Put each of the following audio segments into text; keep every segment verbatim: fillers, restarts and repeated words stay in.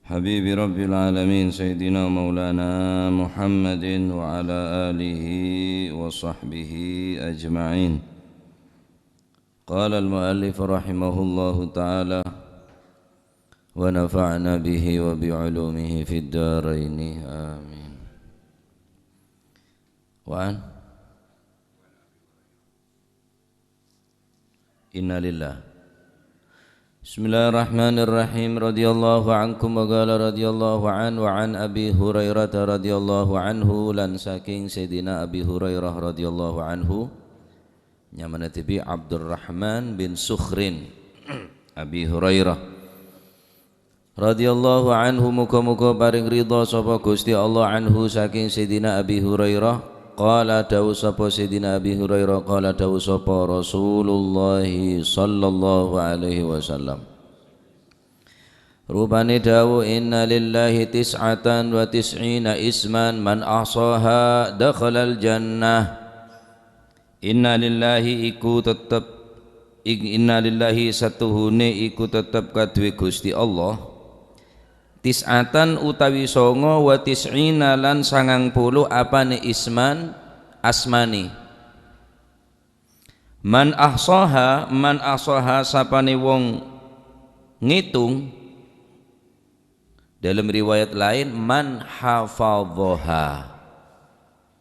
حبيب رب العالمين سيدنا مولانا محمد وعلى آله وصحبه أجمعين. قال المؤلف رحمه الله تعالى: ونفعنا به وبعلومه في الدارين، آمين. وعن إنا لله. بسم الله الرحمن الرحيم. رضي الله عنكم، وقال رضي الله عنه، وعن أبي هريرة رضي الله عنه، lan saking Sayyidina Abi Hurairah radhiyallahu anhu, nyamana dhibi' Abdurrahman bin Sukhrin. Abi Hurairah radhiyallahu anhu, muga-muga paring ridha sapa Gusti Allah anhu saking Sayyidina Abi Hurairah. Qala, dawuh sapa Sayyidina Abi Hurairah, qala, dawuh sapa Rasulullah sallallahu alaihi wasallam. Rupane dawuh, "Inna lillahi tis'atan wa tis'ina isman, man ahsaha dakhalal jannah." Inna lillahi iku tetep, ing-, inna lillahi satuhune iku tetep kaduwe Gusti Allah. Tis'atan utawi songo wa tis'ina lan sangang puluh apane isman, asmane. Man ahsaha, man ahsaha sapane wong ngitung, dalam riwayat lain, man hafadhaha.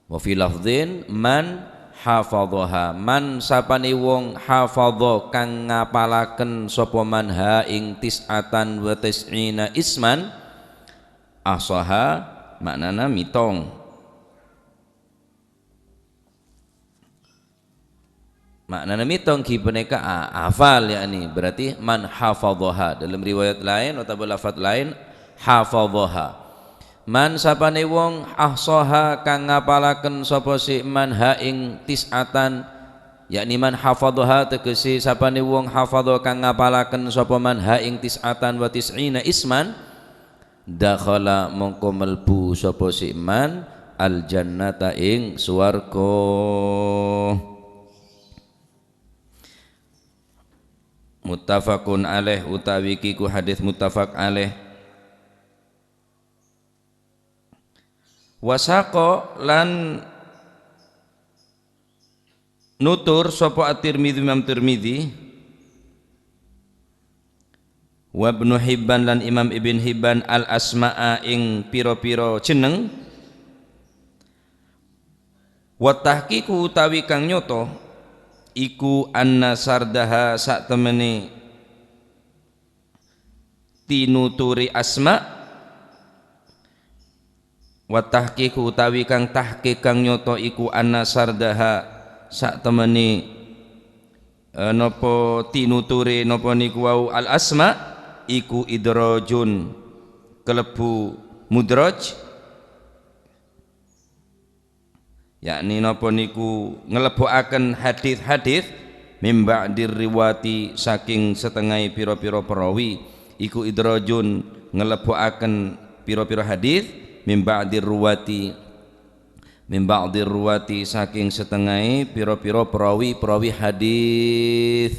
Wa fi lafdhin, man hafadhaha. Man sapane wong hafadha kang ngapalaken sapa man ha ing tis'atan wa tis'ina isman, ahsaha maknana mitong. Maknana mitong ghi paneka a-, afal, yakni berarti man hafadhaha. Dalam riwayat lain otabâ lafat lain, hafadhaha. Man sapane wong ahsaha kang ngapalaken sapa se man ha ing tis'atan, yakni man hafadhaha tegese sapane wong hafadha kang ngapalaken sapa man ha ing tis'atan wa tis'ina isman, dakhala mongko melbu sapa se man al jannata ing swarga. Muttafaqun alaih, utawi kiku hadis muttafaq alaih. Wasaqa lan nutur sapa At-Tirmidzi, Imam Tirmidzi, wa Ibnu Hibban lan Imam Ibn Hibban al-asma'a ing pira-pira jeneng. Wa tahqiqu utawi kang nyoto iku anna sardaha satemene tinuturi asma. Wa tahqiqu utawi kang tahqiq kang nyoto iku anna sardaha satemene, eh, napa tinuturi napa niku wau al asma iku idrajun, kalebu mudraj. Yakni napa niku nglebbuaken hadis-hadis mim ba'dir riwati saking setengahé pira-pira perawi, iku idrajun nglebbuaken pira-pira hadis mim ba'dir ruwati, mim ba'dir ruwati saking setengahé pira-pira perawi-perawi hadis.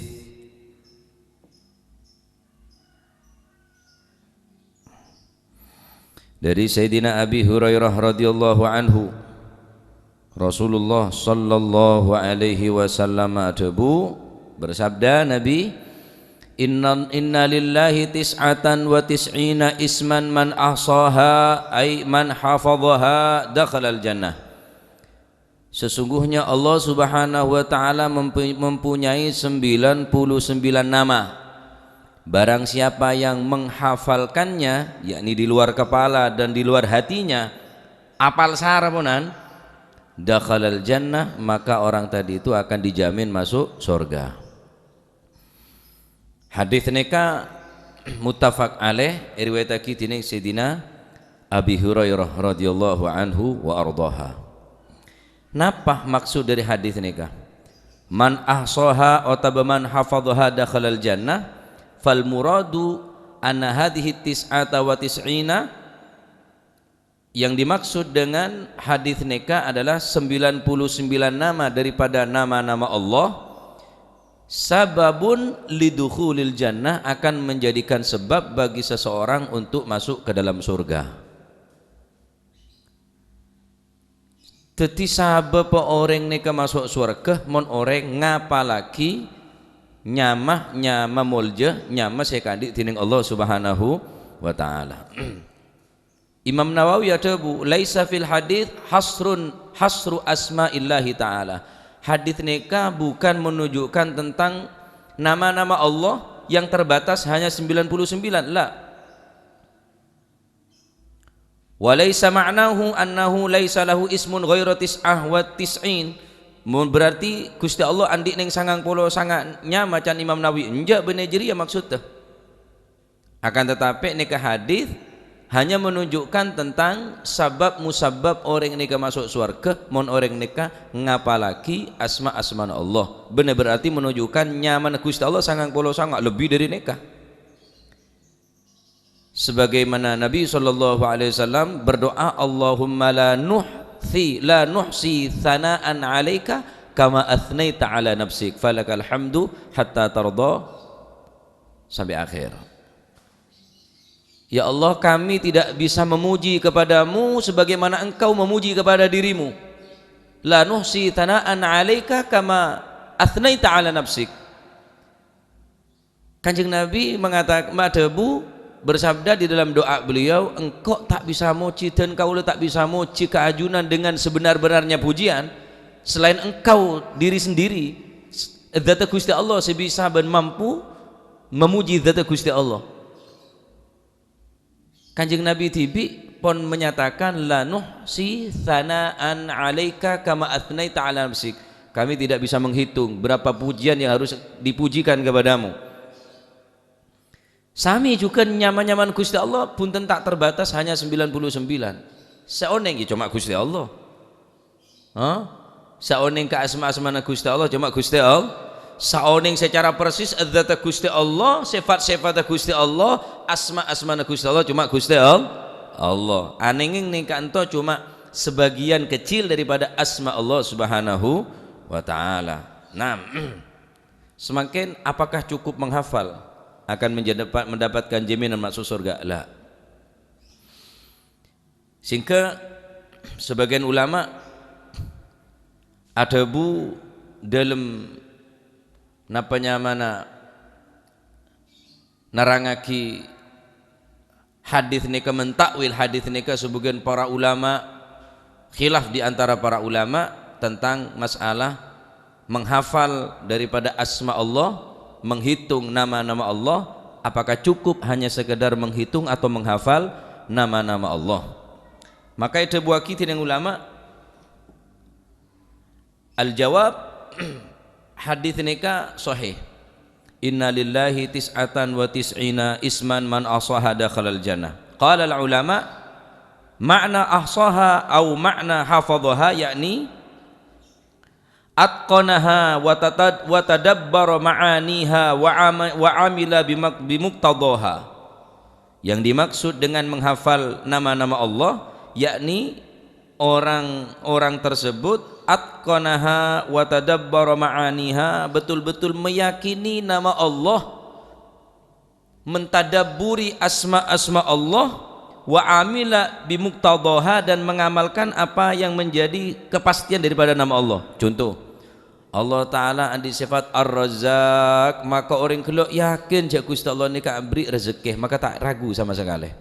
Dari Sayyidina Abi Hurairah radhiyallahu anhu, Rasulullah sallallahu alaihi wasallam adhabu, bersabda Nabi, "Inna, inna lillahi tis'atan wa tis'ina isman man ahsaha, ay man hafadhaha dakhalal jannah." Sesungguhnya Allah Subhanahu wa Ta'ala mempu-, mempunyai sembilan puluh sembilan nama. Barang siapa yang menghafalkannya, yakni di luar kepala dan di luar hatinya, apal sara ponan, dakhalal jannah, maka orang tadi itu akan dijamin masuk surga. Hadis nèka muttafaq alaih, eriwayataghi dening Sayyidina Abi Hurairah radhiyallahu anhu wa ardhaha. Napa maksud dari hadis nèka? "Man ahsaha otabâ man hafadhaha dakhalal jannah, fal muradu anna hadhihi tis'ata wa tis'ina." Yang dimaksud dengan hadis nèka adalah sembilan puluh sembilan nama daripada nama-nama Allah. Sababun lidukhulil jannah, akan menjadikan sebab bagi seseorang untuk masuk ke dalam surga. Dhâddhi sabâbbhâ orèng nèka maso' sowarghâ mon orèng ngapallaghi nyama, nyama molja, nyama sè èkaandi' dhinèng Allah Subhanahu wa Ta'ala. Imam Nawawi adhâbu, "Laisa fil hadits hasrun, hasru asma'illahi ta'ala." Hadits nèka bukan menunjukkan tentang nama-nama Allah yang terbatas hanya sembilan puluh sembilan, la. "Wa laisa ma'nahu annahu laisa lahu ismun ghairu tis'ah wa tis'in." Mon berarti Gusti Allah andi' neng sangang polo sanga' nyama, can Imam Nawawi. Enjâ', bânnè jârèya maksudda. Akan tetapi, nèka hadits hanya menunjukkan tentang sabâb musabbâb orèng nèka maso' sowarghâ, mon orèng nèka ngapallaghi asma-asmana Allah. Bânnè berarti menunjukkan nyamana Gusti Allah sangang polo sanga', lebbi dâri nèka. Sebagaimana Nabi sallallahu alaihi wasallam berdoa, "Allahumma la nuhsi, la nuhsi tsana'an 'alaika kama atsnaita 'ala nafsik, falakal hamdu hatta tardha." Sampai akhir. Ya Allah, kami tidak bisa memuji kepada-Mu sebagaimana Engkau memuji kepada diri-Mu. "La nuhsi tsana'an 'alaika kama atsnaita 'ala nafsik." Kanjeng Nabi mengata-, madhâbu, bersabda di dalam doa beliau, "Engko' ta' bisa mojhi dan kaulâ ta' bisa mojhi ka ajunan dengan sebenar-benarnya pujian, selain Engkau diri sendiri, s-, Dzat Gusti Allah sè bisa bân mampu memuji Dzat Gusti Allah." Kanjeng Nabi dhibi' pon menyatakan, "La nuhsi tsana'an 'alaika kama atsnaita 'ala nafsik." Kami tidak bisa menghitung berapa pujian yang harus dipujikan kepada-Mu. Sami jhughân nyama-nyamana Gusti Allah, bhunten ta' terbatas hanya sembilan puluh sembilan. Sè onèng ya coma Gusti Allah. Hah? Saonèng ka asma-asmana Gusti Allah, coma Gusti Allah. Saonèng secara persis dzat Gusti Allah, sifat-sifat Gusti Allah, asma-asmana Gusti Allah, coma Gusti Al-, Allah. Anèngèng nèng ka'ènto coma sebagian kecil daripada asma Allah Subhanahu wa Ta'ala. Nah, semakin apakah cukup menghafal akan menjadi-, mendapatkan jaminan masuk surga? La. Sehingga sebagian ulama adhâbu dâlem napa nyamana nerrangaghi hadits nèka, mentakwil hadits nèka, sebagian para ulama khilaf di antara para ulama tentang masalah menghafal daripada asma Allah, menghitung nama-nama Allah, apakah cukup hanya sekedar menghitung atau menghafal nama-nama Allah? Maka èdhâbuwaghi dèning ulama, al-jawab, hadits nèka sahih. "Inna lillahi tis'atan wa tis'ina isman man ahsaha dakhalal jannah." Qala al-ulama, ma'na ahsaha au ma'na hafadhaha, yakni atqanaha wa tatad-, wa tadabbara ma'aniha wa ama-, wa amila bimak-, bimuqtadhaha. Yang dimaksud dengan menghafal nama-nama Allah, yakni orang-orang tersebut atqanaha wa tadabbara ma'aniha, betul-betul meyakini nama Allah, mentadabburi asma-asma Allah, wa amila bimuqtadhaha, dan mengamalkan apa yang menjadi kepastian daripada nama Allah. Contoh, Allah Ta'ala andi' sifat Ar-Razzaq, maka orèng ghellâ' yakin jhâ' Ghustè Allah nèka aberri' rejekkè, maka ta' ragu sama sakalè.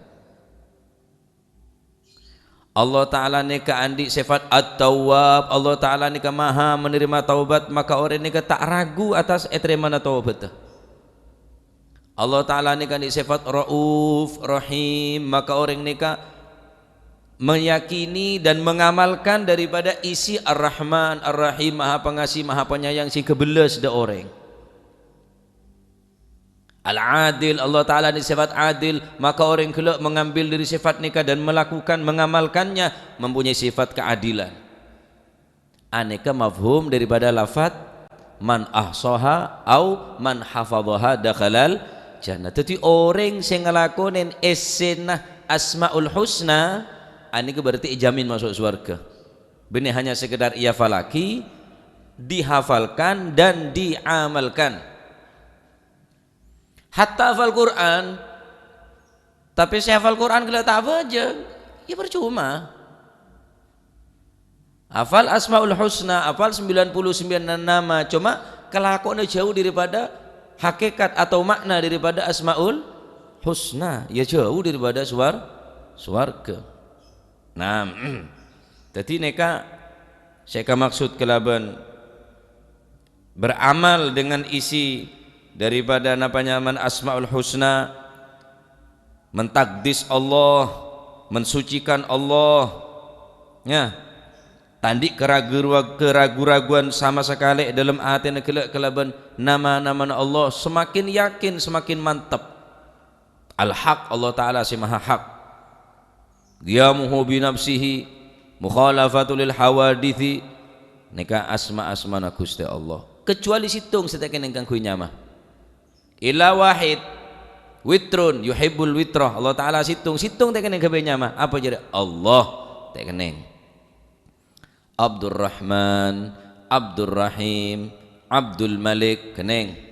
Allah Ta'ala nèka andi' sifat At-Tawwab, Allah Ta'ala nèka maha menerima taubat, maka orèng nèka ta' ragu atas ètarèmana taubatta. Allah Ta'ala nèka andi' sifat Rauf, Rahim, maka orèng nèka meyakini dan mengamalkan daripada isi Ar-Rahman, Ar-Rahim, Maha Pengasih, Maha Penyayang, sè ghâbellâs dâ' orèng. Al-Adil, Allah Ta'ala andi' sifat adil, maka orèng ghellâ' mengambil dari sifat nèka dan melakukan, mengamalkannya, mempunyai sifat keadilan. Anèka mafhum daripada lafat, "Man ahsaha au man hafadhaha dakhalal jannah." Dhâddhi, orèng sè ngalakonè èssèna Asmaul Husna, anèka berarti èjamin maso' sowarghâ. Bânnè hanya sekedar èhafallaghi, Dihafalkan dan diamalkan. Hatta hafal Qur'an, tapè sè hafal Qur'an ghellâ' ta' abhâjâng, ya parcoma. Hafal Asmaul Husna, hafal sembilan puluh sembilan nama, coma kalakowanna jhâu daripada hakikat atau makna daripada Asmaul Husna, ya jhâu daripada suwar-, suwarga. Nah, dhâddhi nèka sè èkamaksud kalabân beramal dengan isi daripada napa nyamana Asmaul Husna, mentakdis Allah, mensucikan Allah, ya. Ta' andi' keragu-, keragu-raguan sama sakalè è dâlem atèna ghellâ' kalabân nama-namana Allah, semakin yakin, semakin mantep. Al-Haq, Allah Ta'ala sè maha hak. Qiyamuhu bi nafsihi, mukhalafatu lil hawaditsi, nèka asma-asmana Ghustè Allah. Kecuali sèttong sè ta' kennèng kaangghuy nyama. Illa wahid, witrun, yuhibbul witra. Allah Ta'ala sèttong, sèttong ta' kennèng kaangghuy nyama. Apa jârèya? Allah ta' kennèng. Abdurrahman, Abdurrahim, Abdul Malik, kennèng.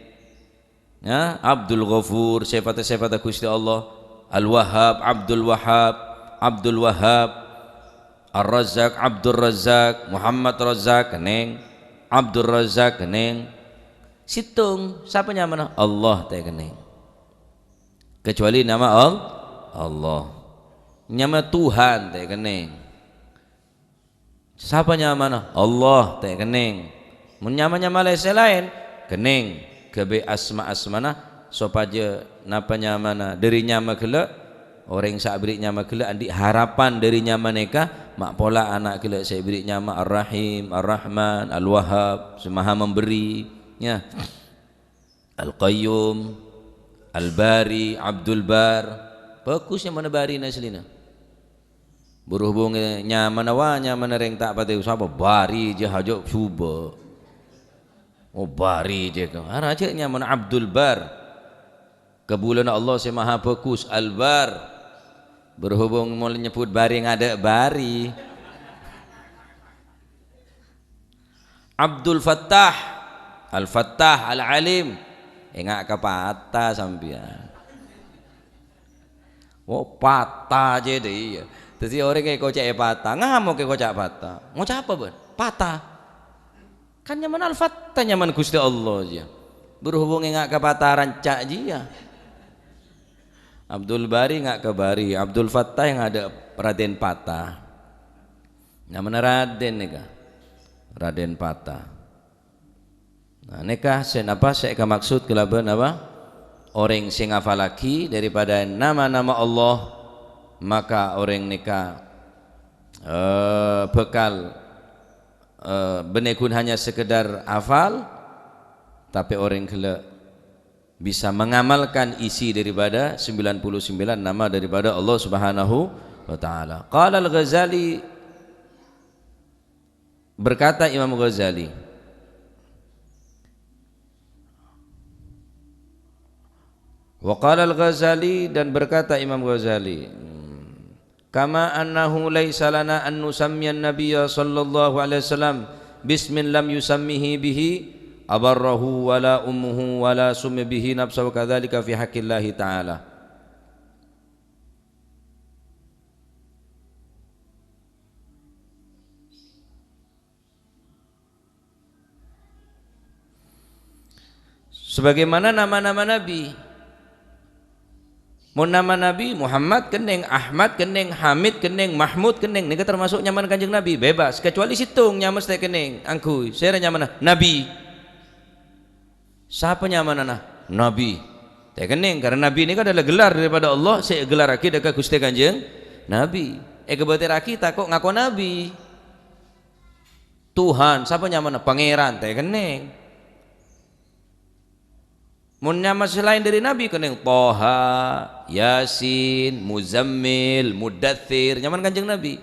Ya, Abdul Ghafur, sèfat-sèfat Ghustè Allah. Al-Wahhab, Abdul Wahhab, Abdul Wahhab. Ar-Razzaq, Abdul Razzaq, Muhammad Razzaq, kennèng. Abdul Razzaq, kennèng. Sèttong, sapa nyamana? Allah, ta' kennèng. Kecuali nama Al-, Allah. Nyama Tuhan, ta' kennèng. Sapa nyamana? Allah, ta' kennèng. Mon nyama-nyama laèn sè laèn, kennèng. Ghâbây asma-asmana, sopajâ napa nyamana, dâri nyama ghellâ', orèng sè aberri' nyama ghellâ' andi' harapan dâri nyama nèka, ma' pola ana' ghellâ' sè èberri' nyama Ar-Rahim, Ar-Rahman, Al-Wahhab, sè Maha Memberi, ya. Al-Qayyum, Al-Bari, Abdul Bar. Bhâghus nyamana Bari asllina. Berhubung nyamana, wa, nyamana rèng ta' patè sapa, Bari jâ hajâ' subâ. Oh, Bari jâ. Ara jâ' nyamana Abdul Bar. Kabulâna Allah sè maha bhâghus, Al-Bar. Berhubung molaè nyebbhut Bari ngadâ' Bari. Abdul Fattah, Al-Fattah, Al-Alim. Enga' ka pata sampèyan. Oh, pata jâ dâ iyâ. Dhâddhi orèng èkoca'è pata, ngamok èkoca' pata. Ngoca' apa bân? Pata. Kan nyamana Al-Fattah, nyamana Ghustè Allah jâ. Berhubung enga' ka pata ranca' jiyâ. Abdul Bari enga' ka Bari, Abdul Fattah enga' dâ' Radèn Pata. Nyamana Radèn nèka. Radèn Pata. Nah, nèka sè napa sè èkamaksud kalabân apa? Orèng sè ngafallaghi daripada nama-nama Allah, maka orèng nèka, eh, bhâkal, eh, bânnè ghun hanya sekedar hafal, tapè orèng ghellâ' bisa mengamalkan isi daripada sembilan puluh sembilan nama daripada Allah Subhanahu wa Ta'ala. Qala Al-Ghazali, berkata Imam Ghazali, wa qala Al-Ghazali, dan berkata Imam Ghazali, hmm, "Kama annahu laisa lana an nusammiyan nabiyya sallallahu alaihi wasallam bismin lam yusammihi bihi abarrahu wala ummuhu wala summi bihi nafsahu kadzalika fi haqqillahi ta'ala." Sebagaimana nama-nama nabi. Mon nama nabi, Muhammad kennèng, Ahmad kennèng, Hamid kennèng, Mahmud kennèng, nèka termasuk nyamana Kanjeng Nabi, bebas, kecuali sèttong nyama sè ta' kennèng, angghuy, sèra nyamana nabi. Sapa nyamana na-, nabi? Ta' kennèng, karena nabi nèka adalah gelar daripada Allah sè ègelarraghi dâ' ka Ghustè Kanjeng Nabi. Èkabâtèrraghi tako' ngako nabi. Tuhan, sapa nyamana? Pangèran, ta' kennèng. Mon nyama sè laèn dâri Nabi, kennèng Toha, Yasin, Muzammil, Mudatsir, nyamana Kanjeng Nabi.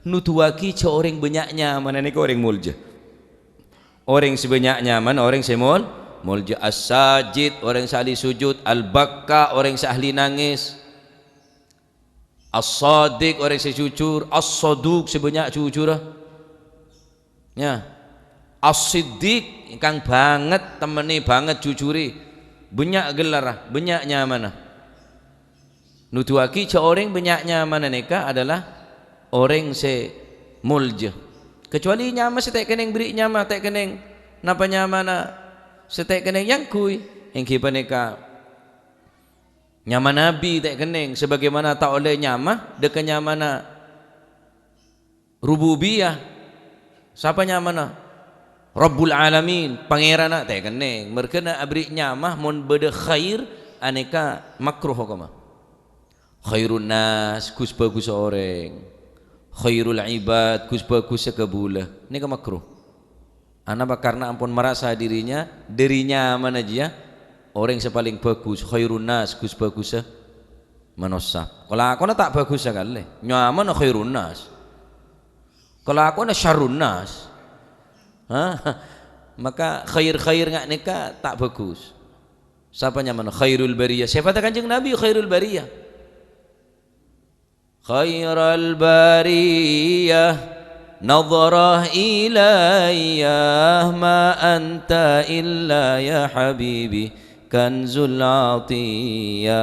Nuduwaghi jhâ' orèng bânnya' nyamana nèka orèng molja. Orèng sè bânnya' nyamana, orèng sè mol-, molja. As-Sajid, orèng sè ahli sujud. Al-Bakka, orèng sè ahli nangès. As-Shadiq, orèng sè jujur. As-Shaduq, sè bânnya' jujurrâ. Ya. As-Siddiq, èngkang bângèt, temmennè bângèt, jujurè. Bânnya' gellarra, bânnya' nyamana. Nuduwaghi jhâ' orèng bânnya' nyamana nèka adalah orèng sè molja. Kecuali nyama sè ta' kennèng bherri' nyama, ta' kennèng napa nyamana sè ta' kennèng èyangghuy, èngghi panèka nyama nabi ta' kennèng, sebagaimana ta' ollè nyama dâ' ka nyamana rububiyah. Sapa nyamana? Rabbul Alamin, Pangèranna, ta' kennèng. Merghâna abherri' nyama mon bâdâ khair, anèka makruh hokomma. Khairun nas, ghus-bhâghussa orèng. Khairul ibad, ghus-bhâghussa kabulâ. Nèka makruh. Anapa? Karena ampon merasa dirinya, dâri nyamana jiyâ, orèng sè palèng bhâghus, khairun nas, ghus-bhâghussa manossa. Kalakowanna ta' bhâghus sakalè. Nyamana khairun nas. Kalakowanna syarrun nas. Hah? Maka khair-khair nga' nèka ta' bhâghus. Sapa nyamana? Khairul bariyah. Sèfatta Kanjeng Nabi khairul bariyah. Khairal bariyah, nadharah ilayya, ma anta illa ya habibi, kanzul atiyah.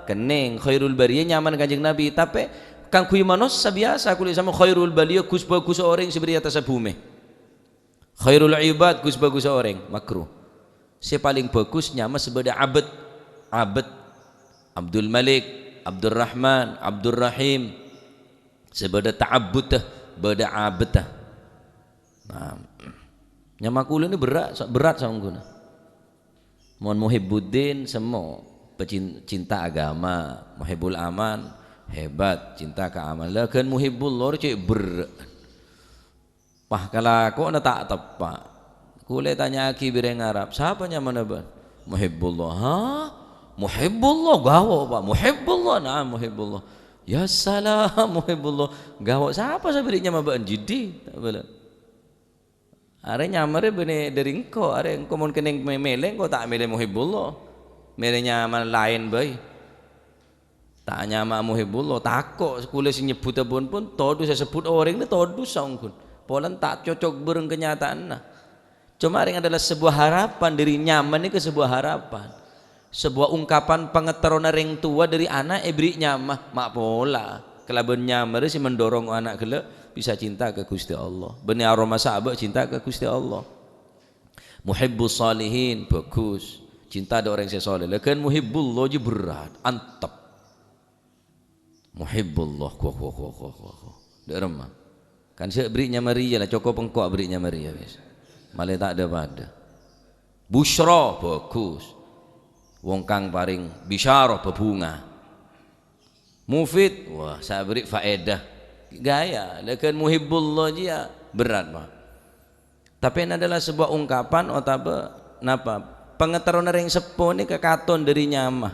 Kennèng, khairul bariyah nyamana Kanjeng Nabi, tapè kaangghuy manossa biyasa kulâ sama khairul bariyah, ghus-bhâghussa orèng sè bâdâ è attassa bhumè. Khairul ibad, ghus-bhâghussa orèng, makruh. Sè palèng bhâghus nyama sè bâdâ abad. Abad. Abdul Malik, Abdurrahman, Abdurrahim. Sè bâdâ ta'abbudda, bâdâ abadda. Nah, nyama kulâ nè berrâ', berrâ' saongghuna. Mon Muhibbuddin, semmo, pecin-, cinta agama. Muhibbul Aman, hebat, cinta keamanan. Lah, ghân Muhibbullah, cè' berrâ'. Wah, kalakowanna ta' teppa'. Kulâ ètanya'aghi bi' rèng Arab, "Sapa nyamana bâ'na?" "Muhibbullah." "Hah? Muhibbullah?" "Ghawo', Pak. Muhibbullah?" "Na'am, Muhibbullah." "Ya salam, Muhibbullah. Ghawo', sapa sè bâdâ nyama bâ'na?" "Jiddi." Arè nyama rè bânnè dâri engko', arè engko' mon kennèng mè-, mèlè, engko' ta' mèlè Muhibbullah. Mèlè nyama laèn bhâi. Ta' nyama Muhibbullah, tako' kulâ sè nyebbhudhâ pon-pon todus, sè sebbhut orèng nè todus saongghun. Polana ta' cocok bhâreng kenyataanna. Coma rèng adalah sebuah harapan, dâri nyama nèka sebuah harapan. Sebuah ungkapan pangaterrona rèng towa dâri ana' èbherri' nyama, ma' pola. Kalabân nyama rè sè mendorong ana' ghellâ' bisa cinta ka Ghustè Allah. Bânnè aromasa abâ' cinta ka Ghustè Allah. Muhibbus shalihin, bhâghus. Cinta dâ' orèng sè shaleh. Lah, ghân Muhibbullah jiyâ berrâ', antep. Muhibbullah, ghu, ghu, ghu. Dâ' remma. Kan sè bherri' nyama rèya la, cokop engko' abherri' nyama rèya, wis. Malè ta' dâ-padâ. Busyra, bhâghus. Wong kang parèng bisyarah, bhâbhunga. Mufid, wah, sè abherri' faèdah. Ghâjâ, lah ghân Muhibbullah jiyâ berrâ', Pak. Tapè adalah sebuah ungkapan otabâ napa? Pangaterrona rèng seppo nèka katon dâri nyama.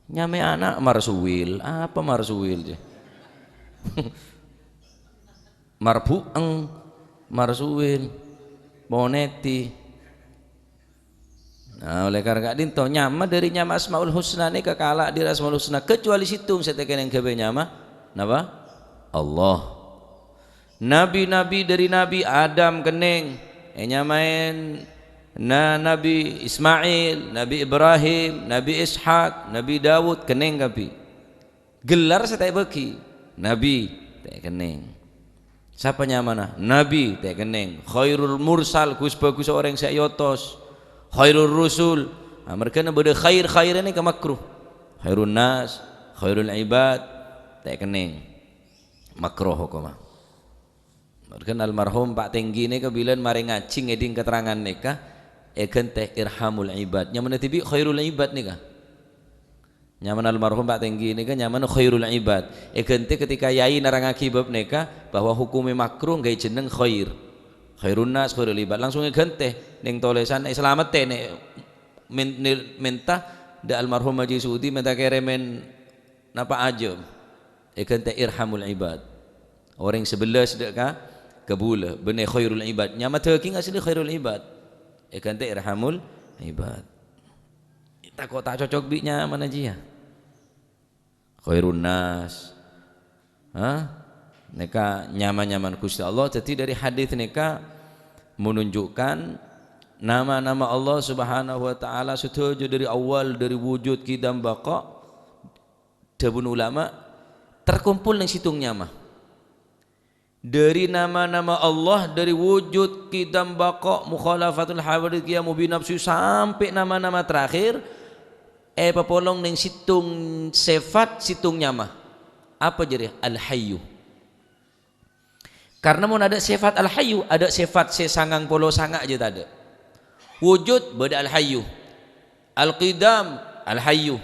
Nyamaè ana' Marsuwil, apa Marsuwil, jiyâ? Marbu'eng, Marsuwil, Ponèti. Nah, oleh karena ka'dinto, nyama dâri nyama Asmaul Husna nèka kala' dâri Asmaul Husna, kecuali sèttong sè ta' kennèng ghâbây nyama. Napa? Allah. Nabi-nabi dâri Nabi Adam kennèng, ènyamaè na-, Nabi Ismail, Nabi Ibrahim, Nabi Ishak, Nabi Daud, kennèng kabbhi. Gellar sè ta' èbâghi. Nabi, ta' kennèng. Sapa nyamana? Nabi, ta' kennèng. Khairul mursal, ghus-bhâghus orèng sè èotos. Khairur rusul. Nah, merghâna bâdâ khair-khairra nèka makruh. Khairun nas, khairul ibad, ta' kennèng. Makruh hokomma. Merghâna almarhum Pak Tenggi nèka bilân marè ngajhi ngèdhing keterangan nèka, èghântè irhamul ibad. Nyamana dhibi' khairul ibad nèka. Nyamana almarhum Pak Tenggi nèka nyamana Khairul Ibad. Èghântè ketika yai nerrangaghi bab nèka bahwa hukumma makruh nggâi jeneng khair. Khairun nas, Khairul Ibad. Langsung èghântè nèng tolèsan, èsalamettè nè-, men-, nè-, mènta dâ' almarhum Haji Sudi mènta kèrèmèn napa ajâm. Èghântè Irhamul Ibad. Orèng sè bellâs dâ' ka, kabulâ. Bânnè Khairul Ibad. Nyama dhâging asli Khairul Ibad. Èghântè Irhamul Ibad. Tako' ta' cocok bi' nyamana jiyâ. Khairun nas. Hah? Nèka nyama-nyamana Ghustè Allah. Dhâddhi, dhâri hadits nèka menunjukkan nama-nama Allah Subhanahu wa Ta'ala sadhâjâ, dhâri awal, dhâri wujud, qidam, baqa', dhâbuna ulama, terkumpul neng sèttong nyama. Dhâri nama-nama Allah, dhâri wujud, qidam, baqa', mukhalafatul hawadits, qiyamu binafsi, sampè' nama-nama terakhir, èpapolong neng sèttong sèfat, sèttong nyama. Apa jârèya? Al-Hayyu. Karna mon adâ' sèfat Al-Hayyu, adâ' sèfat sè sangang polo sanga' jâ tadâ'. Wujud, bâdâ Al-Hayyu. Al-Qidam, Al-Hayyu.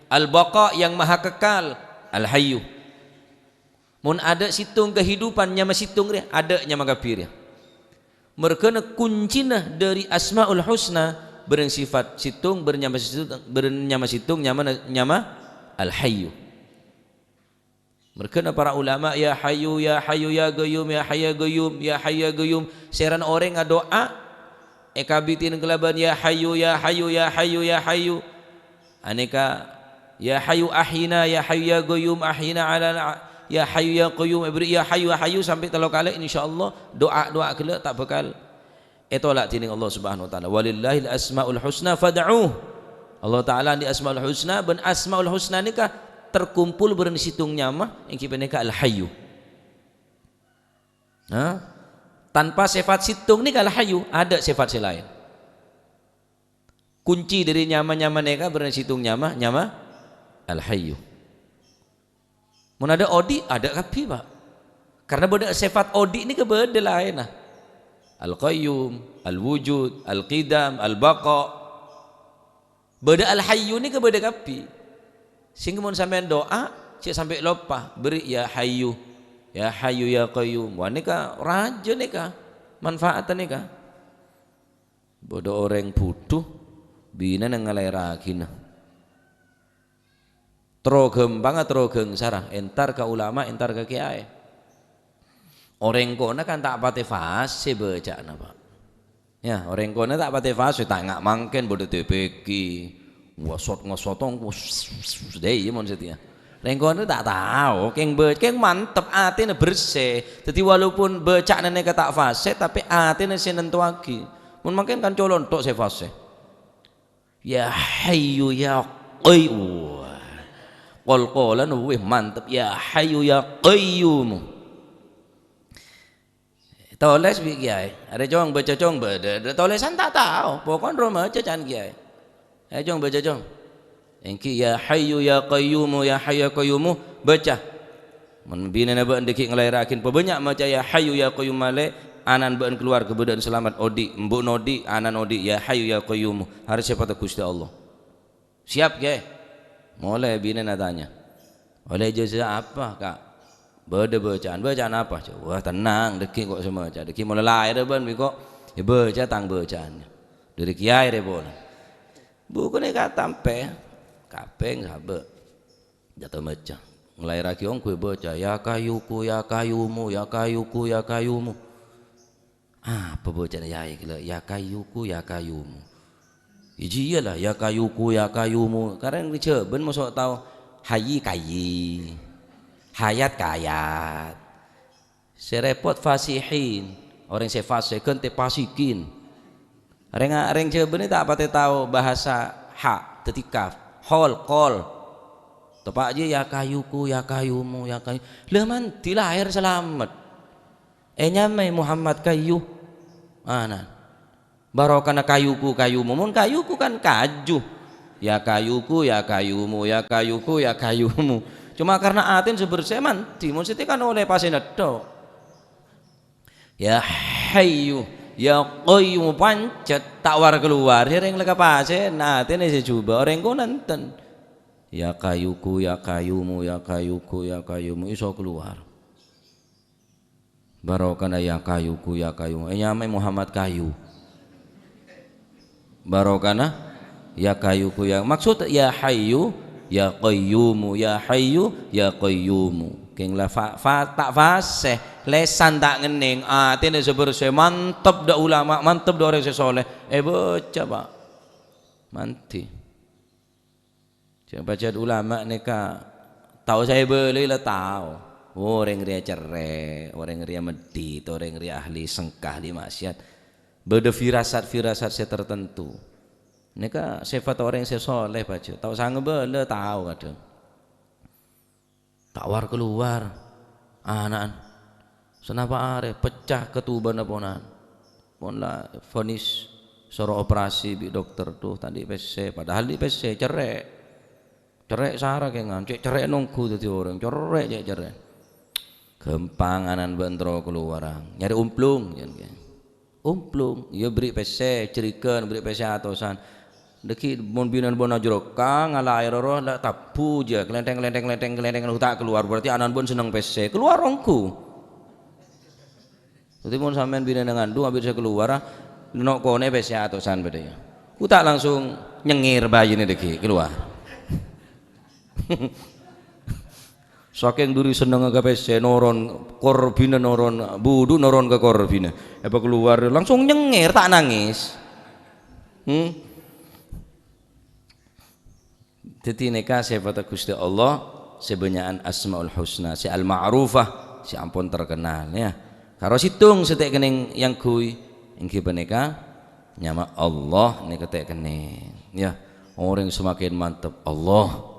Al-Baqa, yang Maha Kekal, Al-Hayyu. Mon adâ' sèttong kahidupan, nyama sèttong rèya, adâ' nyama kabbhi rèya. Merghâna kuncina dhâri Asmaul Husna, bârâng sèfat sèttong, bârâng nyama sèttong, bârâng nyama sèttong, nyamana, nyama Al-Hayyu. Merghâna para ulama, "Ya Hayyu, ya Hayyu, ya Qayyum, ya Hayyu, ya Qayyum, ya Hayyu, ya Qayyum." Sèrana orèng adu'a, èkabitèn kalabân, "Ya Hayyu, ya Hayyu, ya Hayyu, ya Hayyu." Anèka, "Ya Hayyu ahyina, ya Hayyu ya Qayyum ahyina ala, ya Hayyu ya Qayyum, èbherri' ya Hayyu, ya Hayyu," sampè' tello kalè, insyaallah, du'a-du'a ghellâ' ta' bhâkal ètolak dhinèng Allah Subhanahu wa Ta'ala. "Walillahil asmaul husna fad'uh." Allah Ta'ala andi' Asmaul Husna, bân Asmaul Husna nèka terkumpul bârâng sèttong nyama, èngghi panèka Al-Hayyu. Nah, tanpa sèfat sèttong nèka Al-Hayyu, adâ' sèfat sè laèn. Kunci dhâri nyama-nyama nèka bârâng sèttong nyama, nyama Al-Hayyu. Mon adâ' odi', adâ' kabbhi, Pa'. Karna bâdâ sèfat odi' nèka bâdâ laènna. Al-Qayyum, Al-Wujud, Al-Qidam, Al-Baqa. Bâdâ Al-Hayyu nèka bâdâ kabbhi. Sèngghâ mon sampèyan du'a, cè' sampè' loppa, bherri' "Ya Hayyu, ya Hayyu, ya Qayyum." Wah, nèka rajâ nèka, manfaatna nèka. Bâdâ orèng bhudhu, binèna ngalaèrraghina. Terro ghâmpangnga, terro ghângsarra, entar ka ulama, entar ka kèyaè. Orèng kona kan ta' patè fasè bâca'na, Pa'. Ya, orèng kona ta' patè fasè, ta' nga' mangkèn bâdâ T P Q. Ngosot-ngosot tong, dâi mon satèya. Rèng kona ta' tao, kèng bâ-, kèng mantep, atèna bersè. Dhâddhi, walaupun bâca'na nèka ta' fasè, tapè atèna sè nantowaghi. Mon mangkèn kan colon tok sè fasè. "Ya Hayyu ya Qayyum." Wah. Qol-qolan wis mantep, "Ya Hayyu ya Qayyum." Tolès bi' kèyaè. Arè, Cong, baca, Cong, ba-, da-, da-, tolèsan ta' tao. Pokokna ro maca can kèyaè. Ayo, Cong, baca, Cong. Èngghi, "Ya Hayyu ya Qayyumu, ya Hayyu ya Qayyumu," baca. Mon binèna bâ'na dâggi' ngalaèrraghina pabânnya' maca "Ya Hayyu ya Qayyum" malè, ana'na bâ'na kalowarga bâdâ'ân salamet odi', embu'na odi', ana'na odi', "Ya Hayyu ya Qayyumu." Arè sèfatta Ghustè Allah. Siap, Kè? Molè binèna tanya. "Oleh ijazah apa, Kak?" "Bâdâ bâcaan." "Bâcaan apa?" "Wah, tenang, dâggi' kok sè maca. Dâggi' molaè laèr bâ'na bi' kok èbâca tang bâcaan." Dâri kèyaè rè polè. Bukuna èkatampè. Kapèng sabâ'. Jhâ' tao maca. Ngalaèrraghi ongghu èbâca, "Ya Kayuku, ya Kayumu, ya Kayuku, ya Kayumu." Apa bâcana yaè ghellâ', "Ya Kayuku, ya Kayumu"? Iyâ, iyâ la, "Ya Kayuku, ya Kayumu". Karèng rè Jhâbâna moso' tao hayyi kayyi, hayat kayat. Sè rèpot fasihin, orèng sè fasè ghântè fasikin. Rèng, rèng Jhâbâna ta' patè tao bahasa ha, dhâddhi kaf, hol, qol. Topa' jiyâ, "Ya Kayuku, ya Kayumu, ya Kayu-," la mandhi laèr salamet. Ènyamaè Muhammad Kayyu. Ana. Barokana kayuku, kayumu. Mon kayuku kan kaju. Ya kayuku, ya kayumu, ya kayuku, ya kayumu. Coma karna atèna sè bersè mandhi. Mon satèya kan olè pasèna tok. Ya Hayyu, ya Qayyum, pancet ta' war-kalowar. Sèrèng la ka pasèna, atèna sè jhubâ'. Orèng kona enten. Ya kayuku, ya kayumu, ya kayuku, ya kayumu. Iso kalowar. Barokana ya kayuku, ya kayu. Ènyamaè Muhammad Kayu. Barokana ya kayuku, ya. Maksud ya Hayyu, ya Qayyumu, ya Hayyu, ya Qayyumu. Kèng la fa-, fa-, ta' fasè, lèsan ta' ngennèng, atèna sè bersè, mantep dâ' ulama, mantep dâ' orèng sè soleh. Èbâca, Pa'. Mandhi. Jhâ' pajhât ulama nèka tao sè èbâlâi la tao. Orèng rèya cerrè', orèng rèya meddhit, orèng rèya ahli sengka, ahli maksiat. Bâdâ firasat-firasat sè tartemtu. Nèka sèfat orèng sè soleh, pajhât. Tao sangabâlâ, tao kadhâng. Ta' war-kalowar. Ana'na. Sanapa arè, pecca katubâna pona'na. Pon la vonis soro operasi bi' dokter, "Duh, ta' andi' pèssè." Padahal andi' pèssè, cerrè'. Cerrè' sara kèngan, cè' cerrè' nongghu dhâddhi orèng, cerrè' cè' cerrè'. Ghâmpang ana'na bân terro kalowarra, nyarè omplung, jân kè. Omplung, iyâ bherri' pèssè, jhârighân, bherri' pèssè atosan. Dâgghi' mon binèna bân ajrokkang, ngala aèr ro, la tabbhu jâ, klènthèng, klènthèng, klènthèng, klènthèng, ta' kalowar, berarti ana'na bân senneng pèssè. Kalowar ongghu. Dhâddhi, mon sampèyan binèna ngandung, abit sè kalowar, nèng konè' pèssè atosan bâdâ, yâ. Ghu ta' langsung nyengngèr bhâjina dâgghi', kalowar. Sakèng dhuri sennengnga ka pèssè, noron korbhina, noron budhu, noron ka korbhina. Èpakalowar, langsung nyengngèr, ta' nangès. Hmm? Dhâddhi nèka sèfatta Ghustè Allah sè bânnya'an Asmaul Husna, sè al-ma'rufah, sè ampon terkenal, yâ. Karo sèttong sè ta' kennèng èyangghuy, èngghi panèka nyama Allah nèka ta' kennèng, yâ. Orèng semakin mantep, Allah.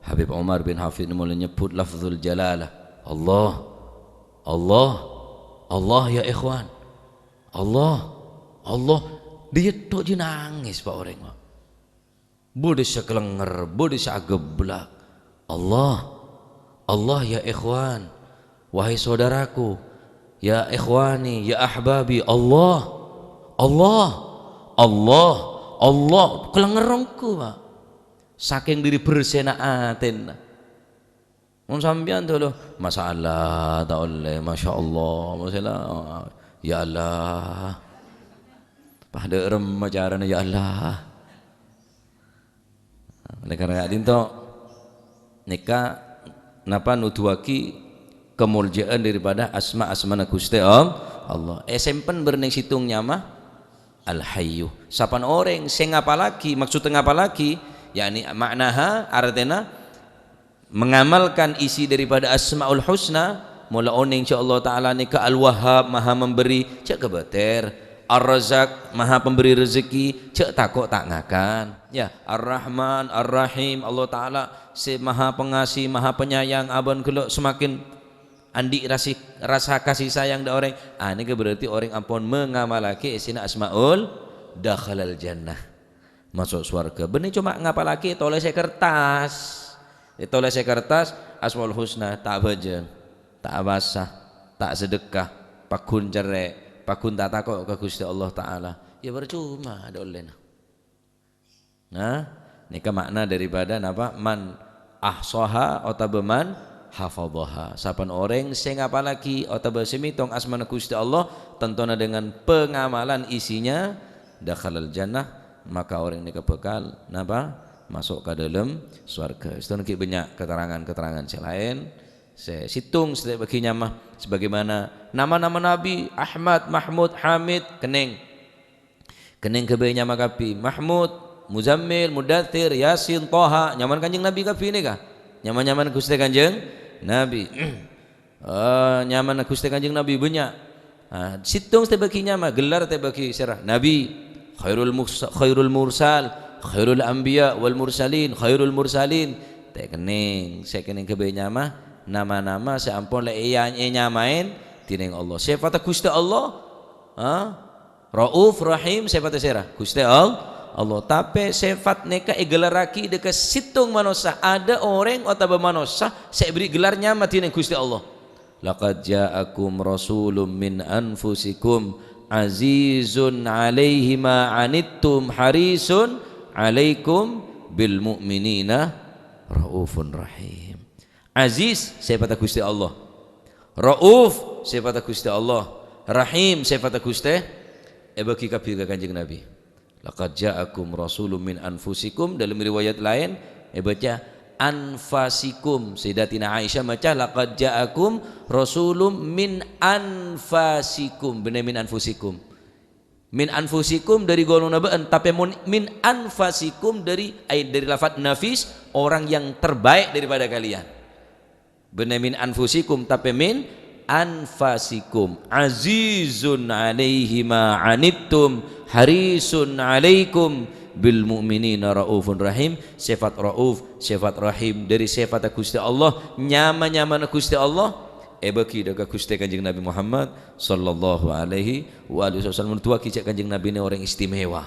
Habib Umar bin Hafid mula nyebbhut lafzul jalalah, Allah. Allah. Allah, ya ikhwan. Allah. Allah. Dhiyâ tok jiyâ nangès, Pak, orèng, Pak. Bâdâ sè kalènger, bâdâ sè ageblak. Allah, Allah, ya ikhwan, wahai saudaraku, ya ikhwani, ya ahbabi, Allah, Allah, Allah, Allah, kalènger ongghu, Pak. Sakèng dhâri bersèna atèna. Mon sampèyan dulu, "Masya Allah, ta' ollè, Masya Allah, Masya Allah, ya Allah." Padâ remma carana, "Ya Allah." Oleh karena ka'dinto, nèka napa nuduwaghi kamolja'an daripada asma-asmana Ghustè All-, Allah. Èsèmpen bârnèng sèttong nyama Al-Hayyu. Sapan orèng sè ngapallaghi, maksudda ngapallaghi, yakni ma'naha, artèna, mengamalkan isi daripada Asmaul Husna, mola onèng jâ' Allah Ta'ala nèka Al-Wahhab, Maha Memberi, jâ' kabâter. Ar-Razzaq, Maha Pemberi Rezeki, jâ' tako' ta' ngakan. Ya, Ar-Rahman, Ar-Rahim, Allah Ta'ala sè Maha Pengasih, Maha Penyayang, abân ghellâ' semakin andi' rasi-, rasa kasih sayang dâ' orèng. Ah, nèka berarti orèng ampon mengamallaghi isina Asmaul, dakhalal jannah. Maso' sowarghâ. Bânnè coma ngapallaghi ètolès è kertas. Ètolès è kertas, Asmaul Husna, ta' abhâjâng, ta' apowasa, ta' sadhekka, pagghun cerrè', pagghun ta' tako' ka Ghustè Allah Ta'ala. Ya parcoma, adâ' ollèna. Nah, nèka makna daripada napa? Man ahsaha otabâ man hafadhaha. Sapan orèng sè ngapallaghi otabâ sè mètong asmana Ghustè Allah, tantona dengan pengamalan isinya, dakhalal jannah, maka orèng nèka bhâkal, napa? Maso' ka dâlem sowarghâ. Sèttong ghi' bânnya' keterangan-keterangan sè laèn. Sè sèttong sè ta' èbâghi nyama. Sebagaimana nama-nama Nabi, Ahmad, Mahmud, Hamid, kennèng. Kennèng ghâbây nyama kabbhi. Mahmud, Muzammil, Mudatsir, Yasin, Toha. Nyamana Kanjeng Nabi kabbhi nèka. Nyama-nyamana Ghustè Kanjeng Nabi. Eh, nyamana Ghustè Kanjeng Nabi bânnya'. Ah, sèttong sè ta' èbâghi nyama, gellar ta' èbâghi sèra. Nabi, khairul musa-, khairul mursal, khairul anbiya wal mursalin, khairul mursalin. Ta' kennèng, sè kennèng ghâbây nyama, nama-nama sè ampon la èya-, ènyamaè dhinèng Allah. Sèfatta Ghustè Allah, ha? Rauf, Rahim, sèfatta sèra? Ghustè All-, Allah. Tapè sèfat nèka ègellarraghi dâ' ka sèttong manossa. Adâ' orèng otabâ manossa sè èberri' gellar nyama dhinèng Ghustè Allah. "Laqad ja'akum rasulun min anfusikum azizun 'alaihi ma 'anittum harisun 'alaikum bil mu'minina raufun rahim." Aziz, sèfatta Ghustè Allah. Rauf, sèfatta Ghustè Allah. Rahim, sèfatta Ghustè. Èbâghi kabbhi ka Kanjeng Nabi. "Laqad ja'akum rasulun min anfusikum," dalam riwayat laèn èbâca anfasikum. Sayyidatina Aisyah maca, "Laqad ja'akum rasulun min anfasikum." Bânnè min anfusikum. Min anfusikum dâri golonganna bâ'na, tapè mon min anfasikum dâri, ay, dâri lafat nafis, orang yang terbaik daripada kalian. Bânnè min anfusikum, tapè min anfasikum. Azizun alaihi ma anittum, harisun alaikum bil mu'minina raufun rahim. Sèfat rauf, sèfat rahim, dâri sèfatta Ghustè Allah, nyama-nyamana Ghustè Allah èbâghi dâ' ka Ghustè Kanjeng Nabi Muhammad sallallahu alaihi wa alihi wasallam. Noduwâghi jhâ' Kanjeng Nabi nè orèng istimewa.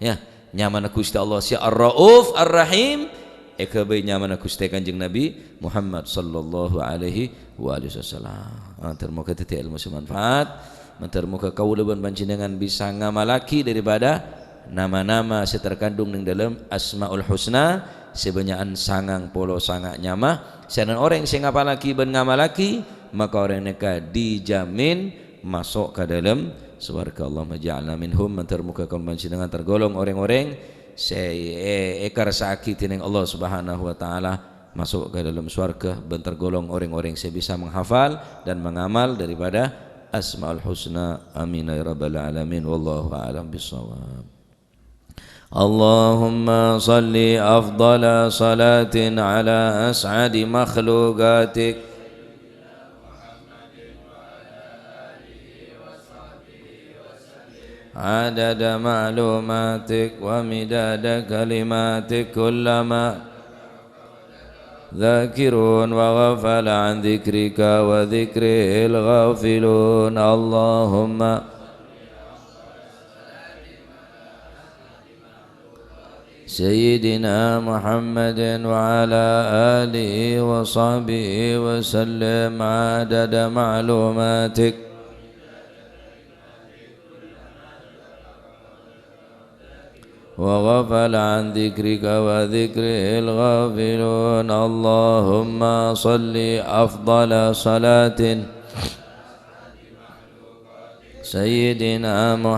Ya, nyamana Ghustè Allah sè Ar-Rauf Ar-Rahim èghâbây nyamana Ghustè Kanjeng Nabi Muhammad sallallahu alaihi wa alihi wasallam. Mator moghâ dhâddhi èlmo sè manfaat. Mator moghâ kaulâ bân panjhennengngan bisa ngamallaghi dâripada nama-nama sè terkandung neng dâlem Asmaul Husna, sè bânnya'an sangang polo sanga' nyama. Sè orèng sè ngapallaghi bân ngamallaghi, maka orèng nèka dijamin maso' ka dâlem sowarghâ. Allahumma ja'alna minhum. Mator moghâ kaulâ panjhennengngan tergolong orèng-orèng sè è-, èkarsa'aghi dhinèng Allah Subhanahu wa Ta'ala maso' ka dâlem sowarghâ bân tergolong orèng-orèng sè bisa menghafal dan mengamal daripada Asmaul Husna. Amin ya rabbal alamin. Wallahu a'lam bissawab. اللهم صل أفضل صلاة على أسعد مخلوقاتك، عدد معلوماتك ومداد كلماتك، كلما ذاكرون وغفل عن ذكرك وذكره الغافلون. اللهم سيدنا محمد وعلى آله وصحبه وسلم عدد معلوماتك وغفل عن ذكرك وذكره الغافلون. اللهم صل أفضل صلاة سيدنا محمد